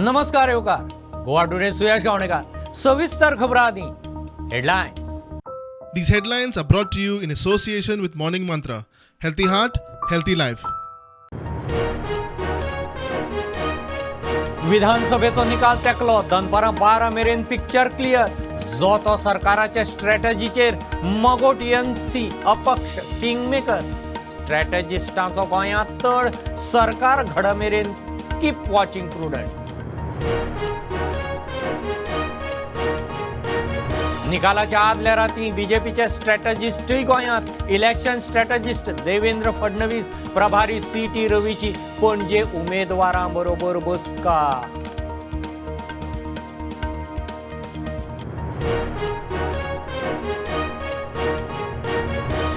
नमस्कार येवकार गोवा टुडे सुयश गावणेकर. सविस्तर खबरां आदी headlines. These headlines are brought to you in association with Morning Mantra. Healthy heart, healthy life. विधानसभेचो निकाल तेकलो. दनपारां 12 मेरेन पिक्चर क्लियर. जो तो सरकाराच्या स्ट्रॅटजीचेर मगो टीएमसी अपक्ष किंगमेकर. स्ट्रॅटजिस्टांचो गोंयांत तळ. सरकार घड मेरेन कीप वॉचिंग प्रुडंट. निकालाच्या आदल्या राती बीजेपीचे स्ट्रॅटजिस्टूय गोंयांत. इलेक्शन स्ट्रॅटजिस्ट देवेंद्र फडणवीस, प्रभारी सी टी रवीची पणजे उमेदवारां बरोबर बसका.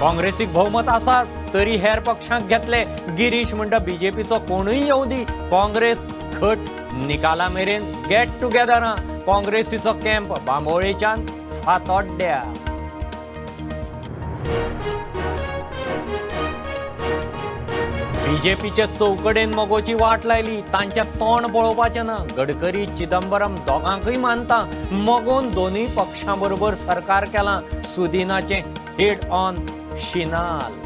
काँग्रेसीक भोवमत आसाच तरी हेर पक्षांक घेतले. गिरीश म्हणटा बीजेपीचो कोणूय येवं दी, काँग्रेस खट. निकाला मेरेन गेट टुगेदरां. काँग्रेसीचो कॅम्प बांबोळेच्यान फातोड्ड्या. बीजेपीचे चौकडेन मगोची वाट लायली. तांचें तोंड पळोवपाचें ना. गडकरी चिदंबरम दोगांकूय मानता. मगोन दोनूय पक्षां बरोबर सरकार केलां. सुदिनाचें हेड ऑन शिनाल.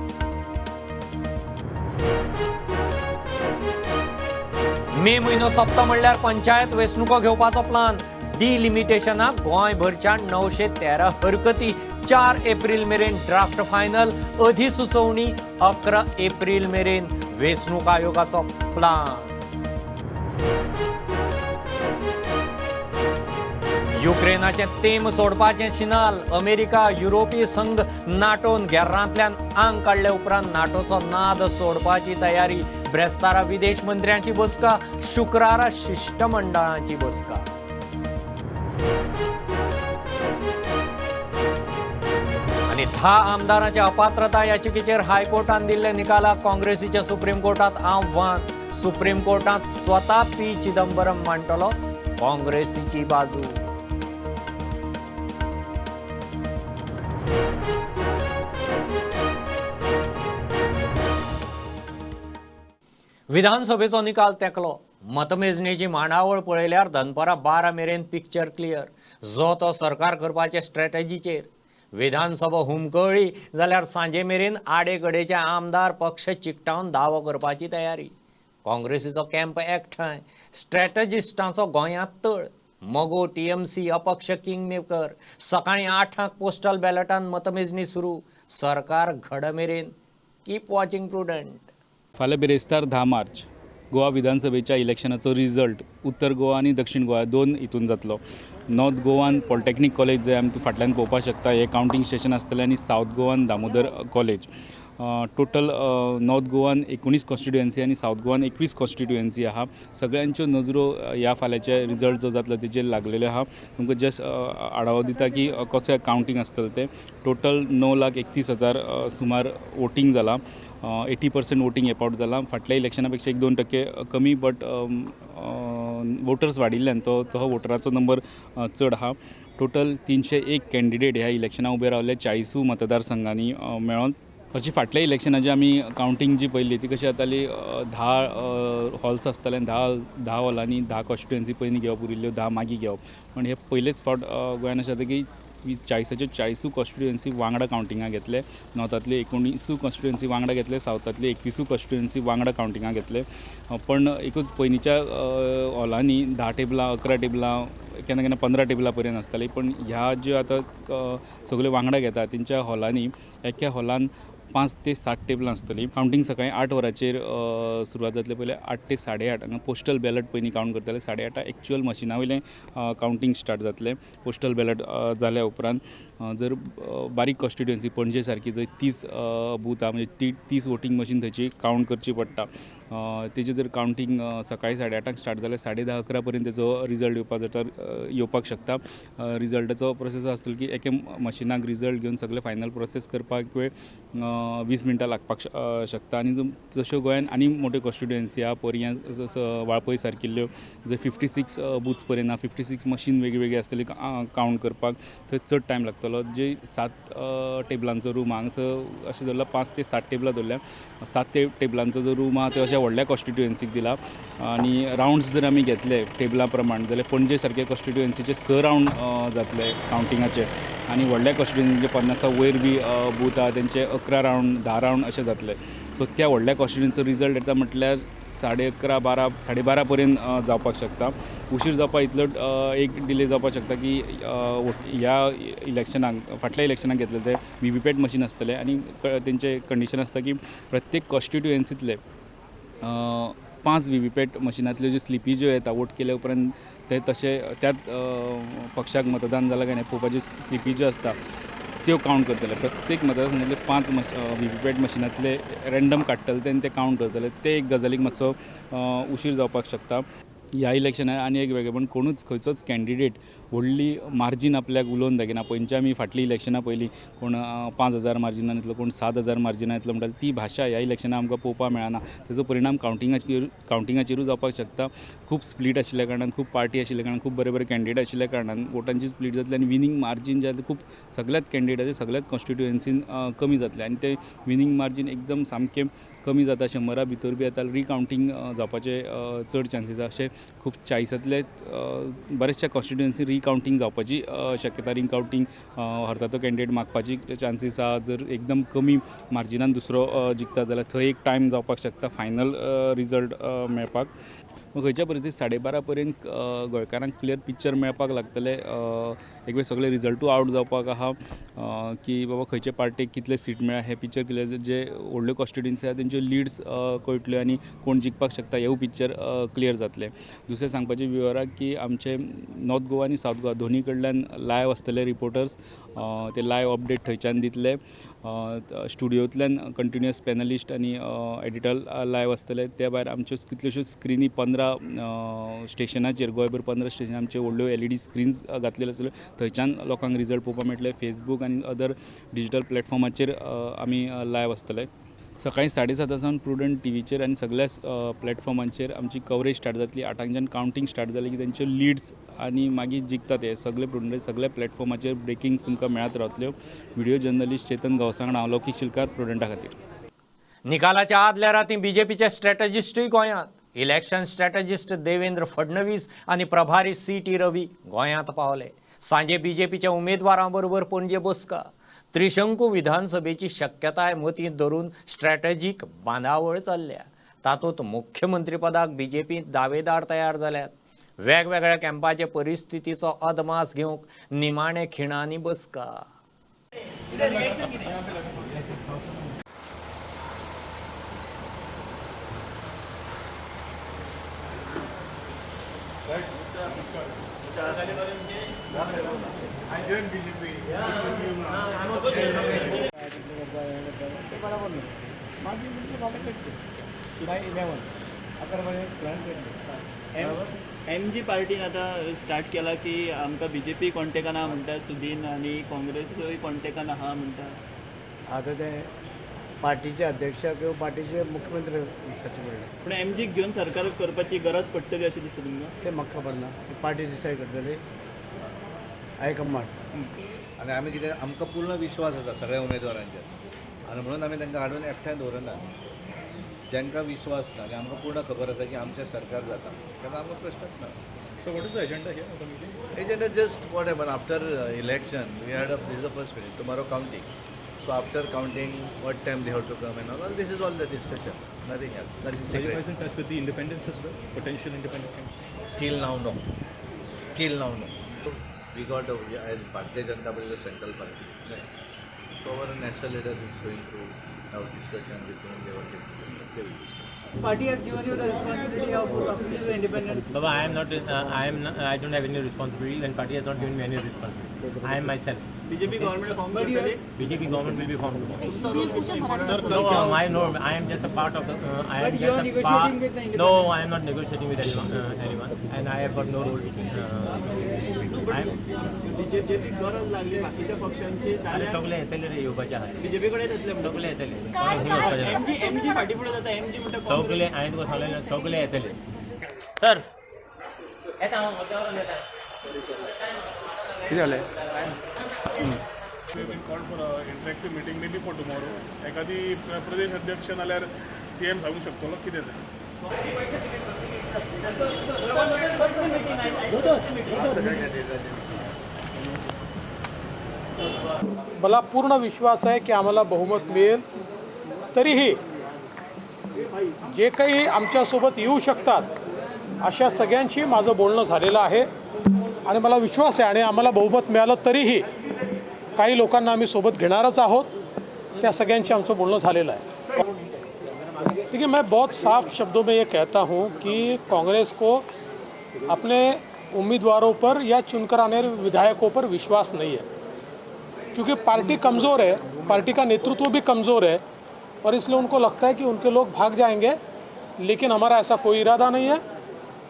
मे म्हयनो सोंपता म्हणल्यार पंचायत वेंचणुको घेवपाचो प्लान. डिलिमिटेशनाक गोंयभरच्या 913 हरकती. 4 एप्रील मेरेन ड्राफ्ट फायनल. अधिसुचोवणी 11 एप्रील मेरेन. वेंचणूक आयोगाचो प्लान. युक्रेनाचें तेम सोडपाचें शिनाल. अमेरिका, युरोपीय संघ, नाटोन गेर्रांतल्यान आंग काडले उपरांत नाटोचो नाद सोडपाची तयारी. ब्रेस्तारा विदेश मंत्र्यांची बसका. शुक्रारा शिश्टमंडळांची बसका. आनी 10 आमदारांच्या अपात्रता याचिकेचेर हायकोर्टान दिल्ले निकालाक काँग्रेसीच्या सुप्रीम कोर्टात आव्हान. सुप्रीम कोर्टात स्वता पी चिदंबरम मांडटलो काँग्रेसीची बाजू. विधानसभेचो निकाल तेकलो. मतमेजणेची मांडावळ पळयल्यार दनपारां 12 मेरेन पिक्चर क्लियर. जो तो सरकार करपाचे स्ट्रॅटजीचेर. विधानसभा हुमकळ्ळी जाल्यार सांजे मेरेन आडेकडेचे आमदार पक्ष चिकटावन दावो करपाची तयारी. काँग्रेसीचो कॅम्प एकठांय. स्ट्रॅटजिस्टांचो गोंयांत तळ. मगो टीएमसी अपक्ष किंगमेकर. सकाळीं 8 पोस्टल बॅलटान मतमेजणी सुरू. सरकार घड मेरेन कीप वॉचिंग प्रुडंट. फाल्यां बिरेस्तार 10 मार्च गोवा विधानसभेच्या इलेक्शनाचो रिजल्ट उत्तर गोवा आनी दक्षिण गोवा दोन हितून जातलो. नॉर्थ गोवान पॉलिटेक्नीक कॉलेज जंय आमी फाटल्यान पळोवपाक शकता हें कावंटींग स्टेशन आसतलें आनी सावथ गोवान दामोदर कॉलेज. टोटल नॉर्थ गोवान 19 कॉन्स्टिट्युएन्सी आनी सावथ गोवान 21 कॉन्स्टिट्युएन्सी आहा. सगळ्यांच्यो नजरो ह्या फाल्याचे रिजल्ट जो जातलो तेजेर लागलेले आहा. तुमकां जस्ट आढावो दिता की कशें कावंटींग आसतलें तें. टोटल 9,31,000 सुमार वोटींग जालां. 80% वोटींग हे पावट जालां. फाटल्या इलेक्शना पेक्षा 1-2% कमी, बट वोटर्स वाडिल्ल्यान तो वोटराचो नंबर चड आहा. टोटल 301 कॅन्डिडेट ह्या इलेक्शनाक उबे रावले 40 मतदारसंघांनी मेळोन. अशी फाटल्या इलेक्शनाची आमी कावंटींग जी पळयली ती कशी जाताली, 10 हॉल्स आसताले आनी 10 हॉलांनी 10 कॉन्स्टिट्युएन्सी पयलीं घेवप, उरिल्ल्यो 10 मागीर घेवप. पण हे पयलेच फावट गोंयान अशें जाता की 40च्यो 40 कॉन्स्टिट्युएन्सी वांगडा कावंटिंगाक घेतले. नॉर्थांतले 19 कॉन्स्टिट्युएन्सी वांगडा घेतले, सावथांतले 21 कॉन्स्टिट्युएन्सी वांगडा कावंटिंगाक घेतले. पण एकूच पयलींच्या हॉलांनी 10 टेबलां, 11 टेबलां, केन्ना केन्ना 15 टेबलां पर्यंत आसतालीं. पण ह्या ज्यो आतां सगळ्यो वांगडा घेता तेंच्या हॉलांनी एका हॉलान 5 ते 7 टेबलां आसतलीं. कावंटींग सकाळीं 8 वरांचेर सुरवात जातली. पयलें 8 ते 8:30 हांगा पोस्टल बॅलट पयलीं कावंट करतले. 8:30 एक्चुअल मशिना वयलें कावंटींग स्टार्ट जातलें. पोस्टल बॅलट जाल्या उपरांत जर बारीक कॉन्स्टिट्युएन्सी पणजे सारकी जंय 30 बूथ आहा म्हणजे 30 वोटींग मशीन थंयची कावंट करची पडटा. तेजें जर कावंटींग सकाळीं 8:30 स्टार्ट जाल्यार 10:30 11 पर्यंत तेजो रिजल्ट येवपाक जाता, येवपाक शकता. रिजल्टाचो प्रोसेस आसतलो की एके मशिनाक रिजल्ट घेवन सगळें फायनल प्रोसेस करपाक वेळ 20 मिनटां लागपाक शकता. आनी जश्यो गोंयान आनी मोट्यो कॉन्स्टिट्युएन्सी आहा, पर्यां, वाळपय सारकिल्ल्यो, जंय 56 बूथ्स पर्यंत आहा, 56 मशीन वेगळी आसतली कावंट करपाक, थंय चड टायम लागतलो. जे 7 टेबलांचो रूम हांगासर अशें धरला, 5 ते 7 टेबलां धरल्या, 7 टेबलांचो जो रूम आहा तो अशा व्हडल्या कॉन्स्टिट्युएन्सीक दिला. आनी रावंड्स जर आमी घेतले टेबलां प्रमाण जाल्यार पणजे सारके कॉन्स्टिट्युएन्सीचे 6 रावंड जातले कावंटिंगाचे, आनी व्हडल्या कॉन्स्टिट्युएन्सीचे 50 वयर बी बूथ आहा तेंचे 11 रावंड, 10 रावंड अशें जातले. सो त्या व्हडल्या कॉन्स्टिट्युएन्सीचो रिजल्ट येता म्हटल्यार 11:30, 12, 12:30 पर्यंत जावपाक शकता. उशीर जावपा इतलो एक डिले जावपाक शकता की ह्या इलेक्शनाक, फाटल्या इलेक्शनाक घेतले ते VVPAT machine आसतले आनी तेंचे कंडिशन आसता की प्रत्येक कॉन्स्टिट्युएन्सींतले 5 VVPAT मशिनांतल्यो ज्यो स्लिपी ज्यो येता वोट केल्या उपरांत ते तशे त्याच पक्षाक मतदान जालां काय ना पळोवपाच्यो स्लिपी ज्यो आसता त्यो कावंट करतले. प्रत्येक मतदारसंघातले 5 VVPAT मशिनांतले रँडम काडटले ते आनी ते कावंट करतले. ते एक गजालीक मातसो उशीर जावपाक शकता. ह्या इलेक्शनाक आनी एक वेगळें, पण कोणूच खंयचोच कॅन्डिडेट व्हडली मार्जीन आपल्याक उलोवन दाखयना. पयलींच्या आमी फाटलीं इलेक्शनां पयलीं कोण 5,000 मार्जिनान येतलो, कोण 7,000 मार्जिनान येतलो म्हणटाले, ती भाशा ह्या इलेक्शनाक आमकां पळोवपाक मेळना. तेजो परिणाम कावंटिंगाचेरूय जावपाक शकता. खूब स्प्लीट आशिल्ल्या कारणान, खूब पार्टी आशिल्ल्या कारणान, खूब बरे बरे कॅन्डिडेट आशिल्ल्या कारणान वोटांची स्प्लीट जातली आनी विनींग मार्जीन जें आसा खूब सगळ्याच कॅन्डिडेटाचे सगळ्याच कॉन्स्टिट्युएन्सीन कमी जातलें आनी ते विनींग मार्जीन एकदम सामकें कमी जाता, 100 भितर बी येता. रिकावंटींग जावपाचे चड चान्सीस आसा. अशे खूब 40तले बऱ्याचशा कॉन्स्टिट्युएन्सी रिकावंटींग जावपाची शक्यता, रिकावंटींग हरता तो कॅन्डिडेट मागपाची चान्सीस आसा. जर एकदम कमी मार्जिनान दुसरो जिखता जाल्यार थंय एक टायम जावपाक शकता फायनल रिजल्ट मेळपाक. मग खंयच्या परिस्थितीत 12:30 पर्यंत गोंयकारांक क्लियर पिक्चर मेळपाक लागतलें. एक वेळ सगळे रिजल्टूय आवट जावपाक आहा की बाबा खंयचे पार्टीक कितले सीट मेळ्ळा हें पिक्चर क्लियर, जे व्हडल्यो कॉन्स्टिट्युएन्सी आहा तेंच्यो लिड्स कळटल्यो आनी कोण जिखपाक शकता हेवूय पिक्चर क्लियर जातलें. दुसरें सांगपाचें व्युअराक की आमचे नॉर्थ गोवा आनी सावथ गोवा दोनी कडल्यान लायव आसतले रिपोर्टर्स, ते लायव अपडेट थंयच्यान दितले. स्टुडियोंतल्यान कंटिन्युअस पॅनलिस्ट आनी एडिटर लायव आसतले. त्या भायर आमच्यो कितल्योश्यो स्क्रिनी 15 स्टेशनाचेर, गोंयभर 15 स्टेशन आमच्यो व्हडल्यो LED screens घातलेल्यो आसतल्यो, थंयच्यान लोकांक रिजल्ट पळोवपाक मेळटले. फेसबूक आनी अदर डिजिटल प्लॅटफॉर्माचेर आमी लायव आसतले. सकाळीं 7:30 सावन प्रुडंट टीव्हीचेर आनी सगळ्या प्लॅटफॉर्मांचेर आमची कवरेज स्टार्ट जातली. 8ांकच्यान कावंटींग स्टार्ट जाली की तेंच्यो लिड्स आनी मागीर जिखता ते सगळे प्रुडंट सगळ्या प्लॅटफॉर्माचेर ब्रेकिंग्स तुमकां मेळत रावतल्यो. व्हिडिओ जर्नलिस्ट चेतन गांवसा वांगडा हांव लौकीक शिलकार, प्रुडंटा खातीर. निकालाच्या आदल्या राती बीजेपीचे स्ट्रॅटजिस्टूय गोंयांत. इलेक्शन स्ट्रॅटजिस्ट देवेंद्र फडणवीस आनी प्रभारी CT Ravi गोंयांत पावले. सांजे बीजेपीच्या उमेदवारां बरोबर पणजे बसका. त्रिशंकू विधानसभेची शक्यताय मतींत धरून स्ट्रॅटजीक बांदावळ चल्ल्या. तातूंत मुख्यमंत्रीपदाक बीजेपींत दावेदार तयार जाल्यात. वेगवेगळ्या कॅम्पाचे परिस्थितीचो अदमास घेवंक निमाणे खिणांनी बसका. बरोबर नाही, मागीर म्हणजे म्हाका कळटलें बाय 11 11 प्लॅन करतले. एमजी पार्टीन आतां स्टार्ट केला की आमकां बीजेपी कॉन्टेकान आहा म्हणटा सुदीन, आनी काँग्रेसूय कॉन्टेकान आहा म्हणटा. आतां ते पार्टीचे अध्यक्ष किंवा पार्टीचे मुख्यमंत्री विचारचें पडलें. पूण एमजीक घेवन सरकार करपाची गरज पडटली अशें दिसता तुमकां? तें म्हाका खबर ना, पार्टी डिसायड करतली, हायकमांड. आनी आमी कितें, आमकां पूर्ण विश्वास आसा सगळ्या उमेदवारांचेर आनी म्हणून आमी तांकां हाडून एकठांय दवरना. जांकां विश्वास ना आनी आमकां पूर्ण खबर आसा की आमचें सरकार जाता, ताका आमकां प्रश्नच ना. So what is the agenda here of the meeting? Agenda just what happen after election, we had a, this is the first meeting, tomorrow counting. So after counting, what time they have to come and all, this is all the discussion, nothing else, nothing Are you guys secret. in touch with the independents as well? Potential independent candidates? Till now, no. Till now, no. So we got, as Bharatiya Janata Party is a central party, right? So our national leader is going to have discussion with whom they wanted to discuss, they will discuss. Party has given you the responsibility of talking to the independents. Baba, I am not. I don't have any responsibility, and party has not given me any responsibility. I am myself. BJP government form But you करतली? BJP government will be formed tomorrow. Sir, No, I know. I am just a part of the. I am But you just are a negotiating part. with the No, independents. I am not negotiating with anyone, and I have got no role. I am. बीजेपीक गरज लागली बाकीच्या पक्षांची अरे जाल्यार सगळे येतले रे येवपाचे आहा. बीजेपी कडेन येतले म्हणटा. सगळे येतले. एमजी फाटी फुडें जाता, एमजी म्हणटा सगळे हांवें तुका सांगलें, सगळे येतले सर. येता हांव, हॉटेलान येता. कितें जालें? We have been called for a interactive meeting maybe for tomorrow. एखादी प्रदेश अध्यक्ष नाल्यार सीएम सांगूंक शकतलो कितें तें. मला पूर्ण विश्वास आहे की आम्हाला बहुमत मिळेल. तरीही जे काही आमच्यासोबत येऊ शकतात अशा सगळ्यांशी माझं बोलणं झालेलं आहे आणि मला विश्वास आहे. आणि आम्हाला बहुमत मिळालं तरीही काही लोकांना आम्ही सोबत घेणारच आहोत, त्या सगळ्यांशी आमचं बोलणं झालेलं आहे. देखिए, मैं बहुत साफ शब्दों में ये कहता हूँ कि कांग्रेस को अपने उम्मीदवारों पर या चुनकर आने वाले विधायकों पर विश्वास नहीं है, क्योंकि पार्टी कमज़ोर है, पार्टी का नेतृत्व भी कमज़ोर है और इसलिए उनको लगता है कि उनके लोग भाग जाएंगे. लेकिन हमारा ऐसा कोई इरादा नहीं है.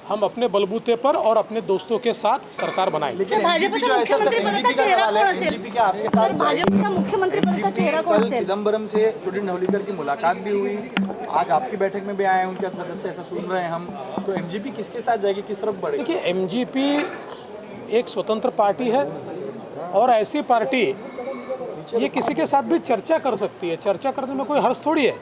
हम अपने बलबूते पर और अपने दोस्तों के साथ सरकार बनाएंगे. सर, भाजपचा मुख्यमंत्रीपदाचा चेहरा कोण असेल? सर, भाजपचा मुख्यमंत्रीपदाचा चेहरा कोण कल असेल? चिदम्बरम से सुधीर नवलीकर की मुलाकात भी हुई, आज आपकी बैठक में भी आए हैं उनके सदस्य, ऐसा सुन रहे हैं हम. तो एमजीपी किसके साथ जाएगी, किस तरफ बढ़ेगी? देखिए, एमजीपी एक स्वतंत्र पार्टी है और ऐसी पार्टी ये किसी के साथ भी चर्चा कर सकती है. चर्चा करने में कोई हर्ज थोड़ी है.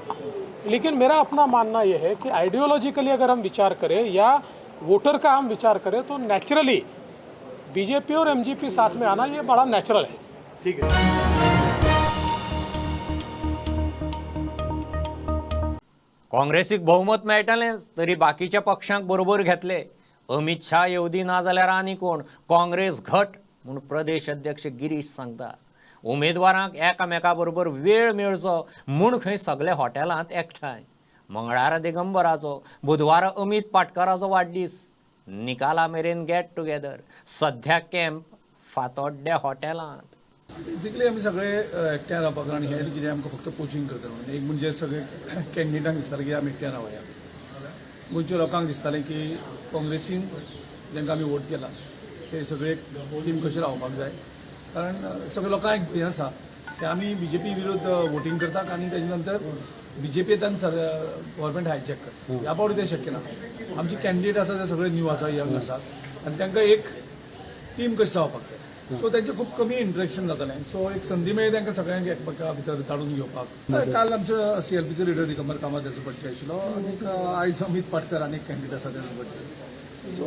लेकिन मेरा अपना मानना यह है कि आइडियोलॉजिकली अगर हम विचार करें या वोटर का हम विचार करें तो नेचुरली बीजेपी और एमजीपी साथ में आना ये बड़ा नेचुरल है. ठीक है. काँग्रेसीक बहुमत मेळटलेंच, तरी बाकीच्या पक्षांक बरोबर घेतले. अमित शाह येवदी ना जाल्यार आनी कोण, काँग्रेस घट म्हूण प्रदेश अध्यक्ष गिरीश सांगता. उमेदवारांक एकामेका बरोबर वेळ मेळचो म्हूण खंय सगळे हॉटेलांत एकठांय. मंगळारा दिगंबराचो, बुधवारा अमित पाटकाराचो वाडदीस. निकाला मेरेन गेट टुगेदर. सध्या कॅम्प फातोड्ड्या हॉटेलांत. बेसिकली आमी सगळे एकठांय रावपाक आनी हेर कितें आमकां फक्त कोचिंग करता म्हणून. एक म्हणजे सगळे कॅन्डिडेटांक दिसतालें की आमी एकठांय रावया. गोंयच्या लोकांक दिसतालें की काँग्रेसीन जांकां आमी वोट केला ते सगळे टीम कशें रावपाक जाय, कारण सगळे लोकांक एक हें आसा की आमी बी जे पी विरुद्ध वोटींग करतात आनी तेजे नंतर बी जे पी येता आनी गव्हर्मेंट हायजॅक करता. ह्या फावटी तें शक्य ना. आमचे कॅन्डिडेट आसा ते सगळे न्यू आसा, यंग आसा आनी तांकां एक टीम कशी जावपाक जाय. सो तांचें खूब कमी इंटरेक्शन जातालें. सो एक संदी मेळ्ळी तांकां सगळ्यांक एकमेका भितर ताडून घेवपाक. काल आमचो सी एल पीचो लिडर दिगंबर कामत ताचो बड्डे आशिल्लो आनी आयज अमीत पाटकर आनी एक कॅन्डिडेट आसा ताचो birthday. So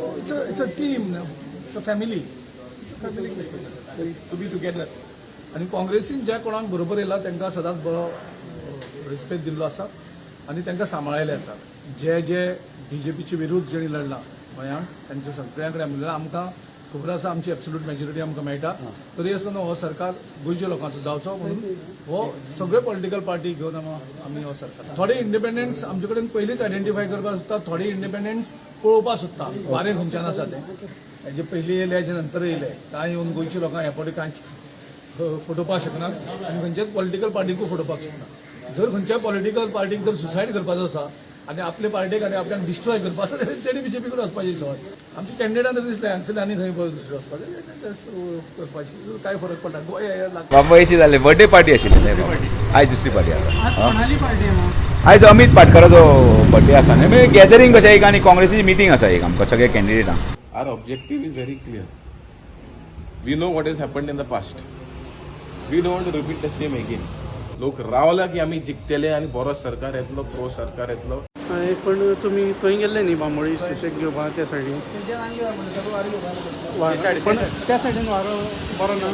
it's a team, it's a family, it's a family to be together. आनी काँग्रेसीन ज्या कोणाक बरोबर येयला तांकां सदांच बरो रिस्पेक्ट दिल्लो आसा आनी तांकां सांबाळिल्लें आसा. जे जे बी जे पीचे विरुद्ध जेणी लढला गोंयांत तांच्या सगळ्यां कडेन आमी आमकां खबर आसा आमची एब्सोल्यूट मेजॉरिटी आमकां मेळटा, तरी आसतना हो सरकार गोंयच्या लोकांचो जावचो म्हणून हो सगळे पॉलिटिकल पार्टी घेवन आमी हो सरकार. थोडे इंडिपेंडन्स आमचे कडेन पयलींच आयडेंटिफाय करपाक सोदता, थोडे इंडिपेंडन्स पळोवपाक सोदता. वारें खंयच्यान आसा तें, हेजे पयलीं येयले हेजे नंतर येयले, कांय येवन गोंयच्या लोकांक ह्या फावटी कांयच फटोवपाक शकना आनी खंयच्याच पॉलिटिकल पार्टीकूय फटोवपाक शकना. जर खंयच्याय पॉलिटिकल पार्टीक जर सुसायड करपाचो आसा आनी आपले पार्टीक आनी आपल्याक डिस्ट्रॉय करपा आसा जाल्यार तेणी बी जे पी कडेन वचपाचें सवाय. आमचे कॅन्डिडेटान तर दिसलें हांगसरले आनी खंय दुसरें वचपाचें करपाचें कांय फरक पडना. गोंय बांबोळीची जाली बर्थडे पार्टी आशिल्ली, आयज दुसरी पार्टी आसा. आयज अमीत पाटकराचो बर्थडे आसा न्ही, गॅदरींग कशें एक आनी काँग्रेसीची मिटींग आसा एक आमकां सगळ्या कॅन्डिडेटांक. Our objective is very clear. We know what has happened in the past. We don't want to repeat the same again. लोक रावला की आमी जिखतले आनी बरो सरकार येतलो, प्रो सरकार येतलो. पण तुमी थंय गेल्ले न्ही बांबोळी सुशेग घेवपाक त्या सायडीन, पण त्या सायडीन वारो बरो ना.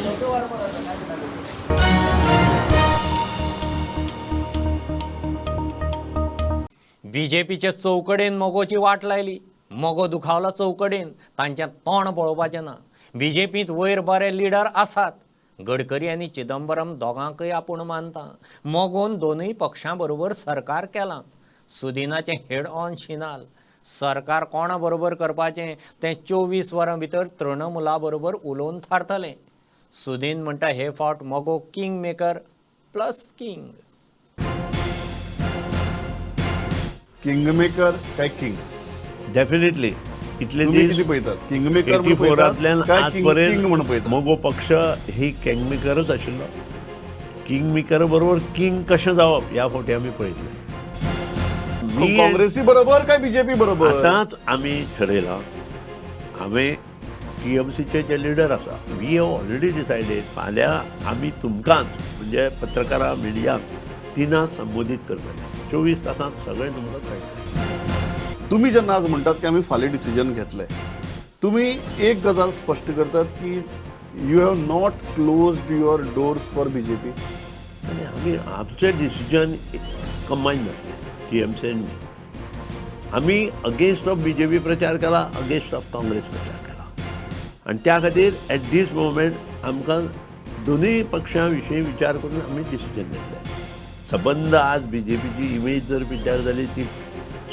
बीजेपीचे चौकडेन मगोची वाट लायली. मगो दुखावला चौकडेन, तांचें तोंड पळोवपाचें ना. बीजेपींत वयर बरे लिडर आसात. गडकरी आनी चिदंबरम दोगांकय आपूण मानता. मगोन दोनूय पक्षां बरोबर सरकार केलां. सुदिनाचें हेड ऑन शिनाल. सरकार कोणा बरोबर करपाचें तें 24 वरां भितर तृणमुला बरोबर उलोवन थारतलें. सुदीन म्हणटा हे फावट मगो king maker plus king. King maker काय किंग? डेफिनेटली इतले दीस किंग मेकर 84 आजपर्यंत मगो पक्ष ही किंग मेकरच आशिल्लो. किंग मेकर बरोबर किंग कशें जावप ह्या फावटी आमी पळयतले. काँग्रेसी बरोबर काय बीजेपी बरोबर आतांच आमी ठरयलां. हांवें टीएमसीचे जे लिडर आसा we have already decided फाल्यां आमी तुमकांच म्हणजे पत्रकारां मिडियाक तिनां संबोधीत करतले. 24 तासांत सगळें तुमकां कळटलें. तुमी जेन्ना आज म्हणटात की आमी फाल्यां डिसिजन घेतले, तुमी एक गजाल स्पश्ट करतात की you have not closed your doors for BJP. आनी आमी आमचें डिसिजन कंबायन जातलें टीएमसी आनी आमी अगेन्स्ट ऑफ बीजेपी प्रचार केला, अगेन्स्ट ऑफ काँग्रेस प्रचार केला आनी त्या खातीर एट these moment आमकां दोनूय पक्षां विशीं विचार करून आमी डिसिजन घेतलें. सबंद आज बीजेपीची इमेज जर पिड्ड्यार जाली ती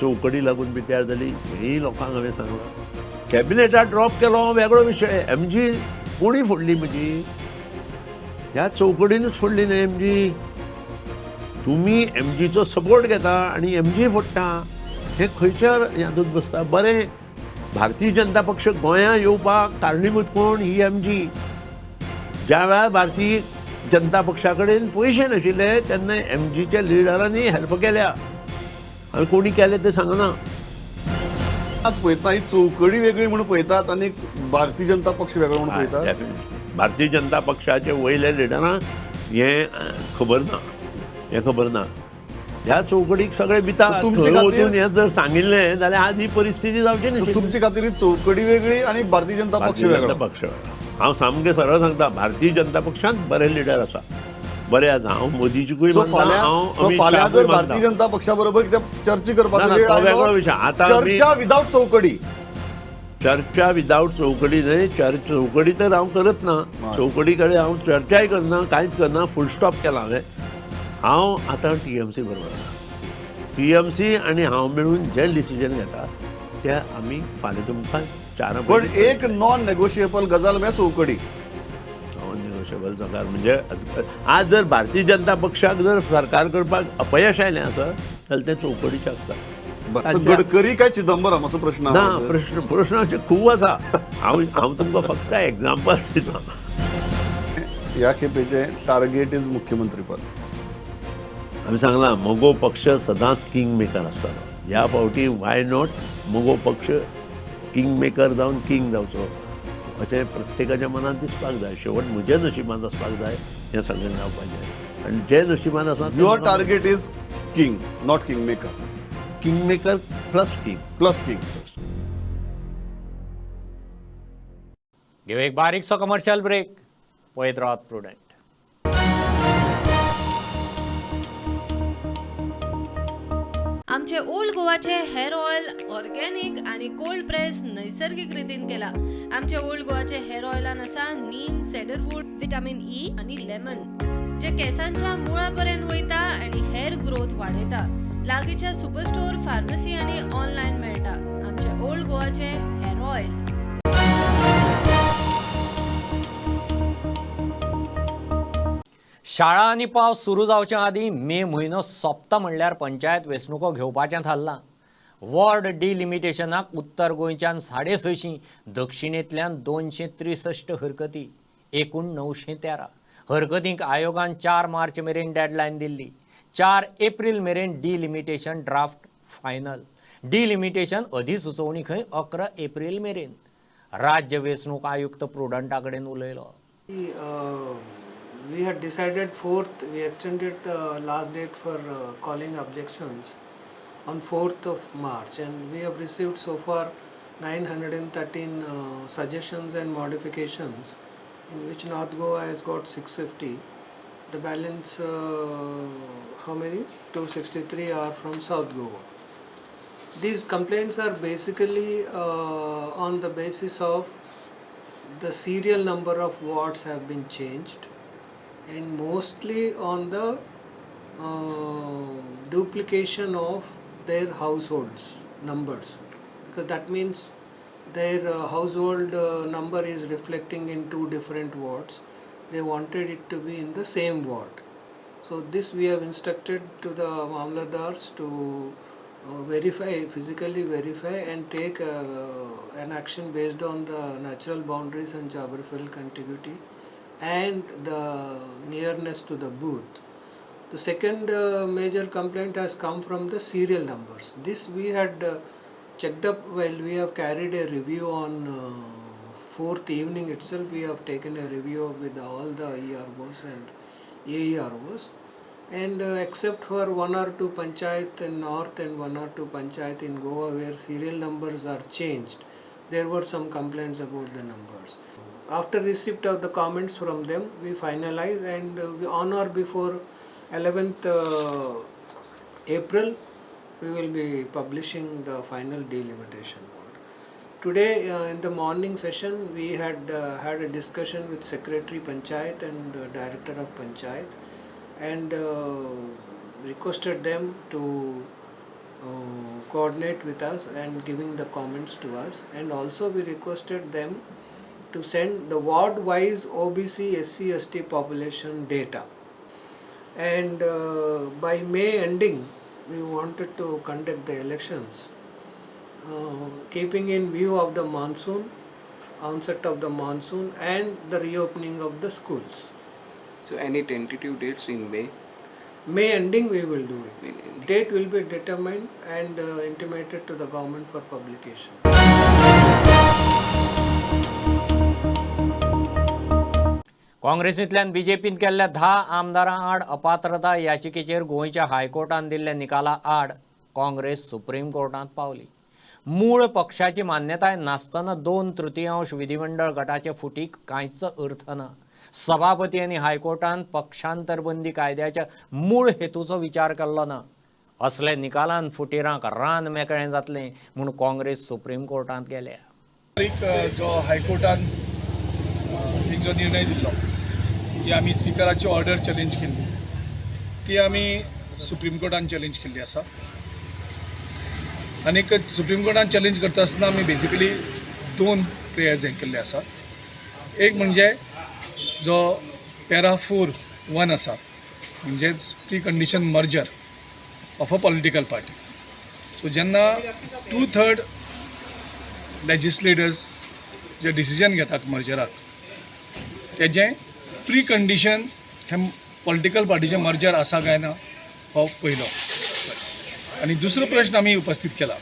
चौकडी लागून पिड्ड्यार जाली हेंय लोकांक हांवें सांगलां. कॅबिनेटाक ड्रॉप केलो वेगळो विशय. एमजी कोणी फोडली म्हजी? ह्या चौकडीनूच फोडली न्हय एमजी. तुमी एमजीचो सपोर्ट घेता आनी एमजी फोडटा, हें खंयच्या हातूंत बसता? बरें, भारतीय जनता पक्ष गोंयांत येवपाक कारणीभूत कोण? ही एमजी. ज्या वेळार भारतीय जनता पक्षा कडेन पयशे नाशिल्ले तेन्ना एमजीच्या लिडरांनी हेल्प केल्या. आनी कोणी केलें तें सांगना. आज पळयतना ही चौकडी वेगळी म्हणून पळयतात आनी भारतीय जनता पक्ष वेगळो म्हणून पळयतात. भारतीय जनता पक्षाचे वयले लिडरांक हें खबर ना, हें खबर ना. ह्या चौकडीक सगळे भिता वचून हें जर सांगिल्लें जाल्यार आज ही परिस्थिती जावची न्ही. तुमचे खातीर चौकडी वेगळी आनी भारतीय जनता पक्ष वेगळो. पक्ष वेगळो. हांव सामकें सरळ सांगता, भारतीय जनता पक्षांत बरे लिडर आसा, बरे आसा. हांव मोदीचीकूय मानता, हांव फाल्यां जर भारतीय जनता पक्षा बरोबर कितें चर्चा करपाचो वेळ आयलो, विशय आतां चर्चा विदाउट चौकडी, चर्चा विदाउट चौकडी न्हय. चौकडी तर हांव करत ना, चौकडी कडेन हांव चर्चाय करना, कांयच करना. फूल स्टॉप केला हांवें. हांव आतां टीएमसी बरोबर आसा. टीएमसी आनी हांव मेळून जें डिसिजन घेता तें आमी फाल्यां तुमकां चार. पण एक नॉन नेगोशिएबल गजाल म्हळ्यार चौकडी. नॉन नेगोशिएबल सरकार म्हणजे आज जर भारतीय जनता पक्षाक जर सरकार करपाक अपयश आयलें आसत जाल्यार तें चौकडीचें आसता. गडकरी काय चिदंबरम असो प्रश्न ना. प्रश्न अशे खूब आसा. हांव हांव तुमकां फक्त एग्जाम्पल दिता. ह्या खेपेचें टार्गेट is मुख्यमंत्रीपद. आमी सांगलां मगो पक्ष सदांच किंग मेकर आसतालो. ह्या फावटी why not मगो पक्ष किंग मेकर जावन किंग जावचो अशें प्रत्येकाच्या मनांत दिसपाक जाय. शेवट म्हज्या नशिबांत आसपाक जाय हें सगळें जावपाक जाय. आनी जे नशिबान आसा. Your target is king, not king maker. King maker plus king. Plus king. घेऊ एक बारीकसो कमर्शियल ब्रेक. पळयत रावात प्रुडंट. आमचे ओल्ड गोवाचे हेअर ऑयल ऑर्गेनिक आणि कोल्ड प्रेस नैसर्गिक रितीन केला. आमचे ओल्ड गोवाचे हेअर ऑयलान आसा नीम, सेडरवूड, विटामिन ई आणि लेमन, जे केसांच्या मुळापर्यंत वयता आणि हेअर ग्रोथ वाडयता. लागींच्या सुपरस्टोर, फार्मसी आणि ऑनलायन मेळटा. आमचे ओल्ड गोवाचे हेअर ऑयल. शाळा आनी पावस सुरू जावचे आदीं मे म्हयनो सोंपता म्हणल्यार पंचायत वेंचणुको घेवपाचें थारलां. वॉर्ड डिलिमिटेशनाक उत्तर गोंयच्यान 650, दक्षिणेंतल्यान 263 हरकती, एकूण 913 हरकतींक आयोगान 4 मार्च मेरेन डेडलायन दिल्ली. 4 एप्रील मेरेन डिलिमिटेशन ड्राफ्ट फायनल. डिलिमिटेशन अधिसुचोवणी खंय 11 एप्रील मेरेन. राज्य वेंचणूक आयुक्त प्रुडंटा कडेन उलयलो. We had decided 4th, we extended the last date for calling objections on 4th of March, and we have received so far 913 suggestions and modifications, in which North Goa has got 650. The balance, how many? 263 are from South Goa. These complaints are basically on the basis of the serial number of wards have been changed, and mostly on the duplication of their households numbers, because that means their household number is reflecting in two different wards. They wanted it to be in the same ward. So this we have instructed to the Mamladars to verify, physically verify and take an action based on the natural boundaries and geographical contiguity and the nearness to the booth. The second major complaint has come from the serial numbers. This we had checked up while we have carried a review on 4th evening itself. We have taken a review with all the EROs and AEROs, and except for 1 or 2 panchayat in north and 1 or 2 panchayat in Goa where serial numbers are changed, there were some complaints about the numbers. After receipt of the comments from them, we finalize, and we on or before 11th April we will be publishing the final delimitation order. Today in the morning session we had had a discussion with Secretary Panchayat and Director of Panchayat, and requested them to coordinate with us and giving the comments to us, and also we requested them to send the ward wise OBC SC ST population data. And by May ending we wanted to conduct the elections, keeping in view of the monsoon, onset of the monsoon and the reopening of the schools. So any tentative dates in May? May ending we will do it. Date will be determined and intimated to the government for publication. काँग्रेसींतल्यान बीजेपीन केल्ल्या 10 आमदारां आड अपात्रता याचिकेचेर गोंयच्या हायकोर्टान दिल्ल्या निकाला आड Congress supreme कोर्टांत पावली. मूळ पक्षाची मान्यताय नासतना 2/3 विधिमंडळ गटाचे फुटीक कांयच अर्थ ना. सभापती आनी हायकोर्टान पक्षांतरबंदी कायद्याच्या मूळ हेतूचो विचार केल्लो ना. असले निकालान फुटीरांक रान मेकळें जातलें म्हूण काँग्रेस सुप्रीम कोर्टांत गेल्या. एक जो हायकोर्टान एक जो निर्णय दिल्लो की आमी स्पिकराची ऑर्डर चॅलेंज केल्ली ती आमी सुप्रीम कोर्टान चॅलेंज केल्ली आसा. आनीक सुप्रीम कोर्टान चॅलेंज करता आसतना आमी बेजिकली 2 प्रेयर्स हें केल्ले आसा. एक म्हणजे जो पॅरा 4(1) आसा, म्हणजे pre condition merger of a political party. So जेन्ना 2/3 लेजिस्लेटर्स जे डिसिजन घेतात मर्जराक, तेजें प्री कंडिशन हें पॉलिटिकल पार्टीचें मर्जर आसा काय ना हो पयलो. आनी दुसरो प्रश्न आमी उपस्थीत केला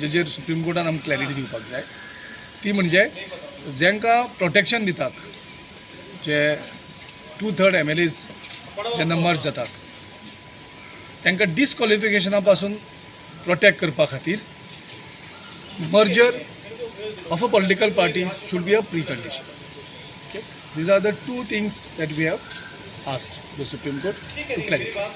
जेजेर सुप्रीम कोर्टान आमकां क्लॅरिटी दिवपाक जाय, ती म्हणजे जेंकां प्रोटेक्शन दितात जे 2/3 MLAs जेन्ना मर्ज जातात तांकां डिसक्वॉलिफिकेशना पासून प्रोटेक्ट करपा खातीर merger of a political party should be a pre condition. Okay, these are the 2 things that we have asked the Supreme Court to clarify.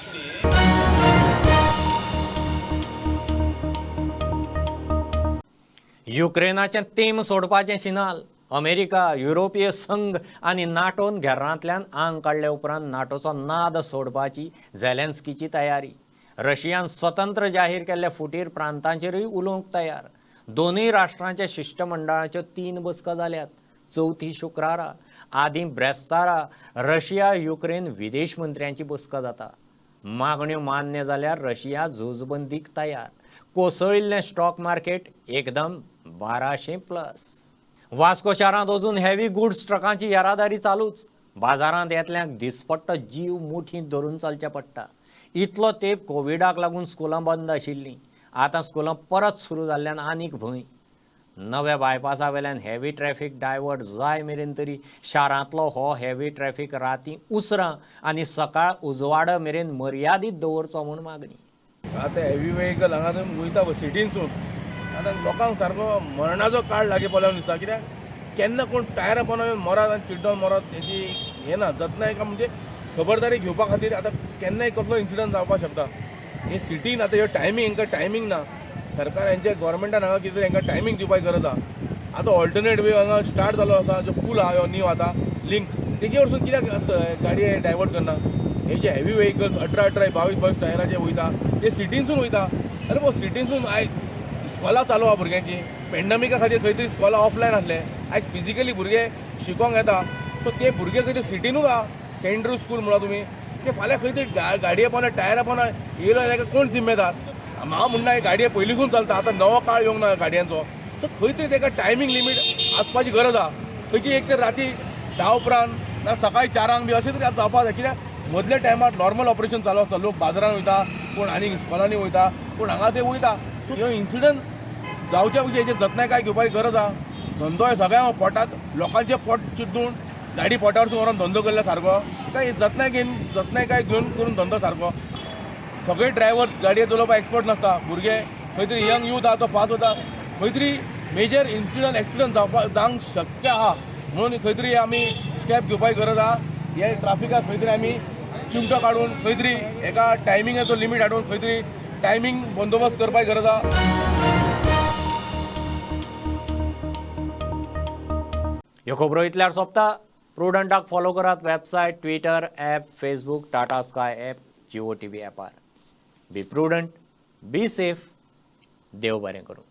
युक्रेनाचें तेम सोडपाचें सिनाल अमेरिका, युरोपीय संघ आनी नाटोन घेरांतल्यान आंग काडले उपरांत नाटोचो नाद सोडपाची झेलेन्स्कीची तयारी. रशियान स्वतंत्र जाहीर केल्ल्या फुटीर प्रांतांचेरूय उलोवंक तयार. दोनूय राष्ट्रांच्या शिश्टमंडळाच्यो 3 बसका जाल्यात. चवथी शुक्रारा आदीं ब्रेस्तारा रशिया युक्रेन विदेश मंत्र्यांची बसका जाता. मागण्यो मान्य जाल्यार रशिया झुजबंदीक तयार. कोसळिल्लें स्टॉक मार्केट एकदम 1200 प्लस. वास्को शारांत अजून हेवी गुड्स ट्रकांची येरादारी चालूच. बाजारांत येतल्यांक दिसपट्टो जीव मुठींत धरून चलचें पडटा. इतलो तेंप कोविडाक लागून स्कुलां बंद आशिल्लीं, आतां स्कुलां परत सुरू जाल्ल्यान आनीक भंय. नव्या बायपासा वेल्यान हेवी ट्रॅफिक डायवर्ट जाय मेरेन तरी शारांतलो हो हेवी ट्रॅफिक राती उसरां आनी सकाळ उजवाडा मेरेन मर्यादीत दवरचो म्हूण मागणी. आतां हेवी वेहिकल हांगा वयता सिटीनसून आतां लोकांक सारको मरणाचो काळ लागीं पावलो दिसता. कित्याक केन्ना कोण टायरां पोंदा मरात आनी चिड्डोन मरत हेजी हें ना जतनाय का म्हणजे खबरदारी घेवपा खातीर आतां केन्नाय कसलो इन्सिडंट जावपाक शकता. हे सिटीन आतां ह्यो टायमींग हांकां टायमींग ना. सरकार हेंचे गोवोरमेंटान हांगा कितें हांकां टायमींग दिवपाक गरज आसा. आतां ऑल्टरनेट वे हांगा स्टार्ट जालो आसा, जो पूल आहा न्यू आतां लिंक तेजे वरसून कित्याक गाडी डायवर्ट करना. हे जे हेवी वेहिकल्स 18 18 22 22 टायराचे वयता ते सिटीनसून वयता. अरे बाबा सिटीनसून आयज इस्कॉलां चालू आहा भुरग्यांची. पेंडमिका खातीर खंय तरी इस्कॉलां ऑफलायन आसलें, आयज फिजिकली भुरगे शिकोंक येता. सो ते भुरगे खंय तरी सिटीनूच आहा. सेंट ड्रू स्कूल म्हणा तुमी ते फाल्यां खंय तरी गाडये पोंदा टायरा पोंदा येयलो जाल्यार कोण जिम्मेदार. हांव म्हणना हे गाडये पयलींसून चलता, आतां नवो काळ येवंक ना गाडयांचो. सो खंय तरी ताका टायमींग लिमीट आसपाची गरज आहा. खंयची एक तर राती 10 उपरांत ना सकाळी 4 बी अशें तरी आतां जावपाक जाय. कित्याक मदल्या टायमार नॉर्मल ऑपरेशन चालू आसता, लोक बाजारान वयता, कोण आनी इस्कॉलांनी वयता, कोण हांगा ते वयता. सो ह्यो इन्सिडंट जावच्या पयलीं हेची जतनाय काय घेवपाची गरज आहा. धंदो हे सगळ्या पोटाक लोकांचे पोट चिड्डून गाडी पोटावरसून व्हरोन धंदो केल्लो सारको काय जतनाय घेवन जतनाय काय घेवन करून धंदो सारको. सगळे ड्रायव्हर गाडये चलोवपाक एक्सपर्ट नासता, भुरगे खंय तरी यंग यूथ आहा तो फास्ट वता, खंय तरी मेजर इन्सिडंट एक्सिडंट जावपाक जावंक शक्य आहा. म्हणून खंय तरी आमी स्टेप घेवपाची गरज आहा. हे ट्राफिकाक खंय तरी आमी चिमटो काडून खंय तरी एका टायमिंगाचो लिमीट हाडून खंय तरी टायमींग बंदोबस्त करपाची गरज आहा. ह्यो खबरो इतल्यार सोंपता. प्रुडंटाक फॉलो करात website, Twitter, app, Facebook, Tata Sky app, Jio TV ॲपार. Be prudent, be safe. देव बरें करूं.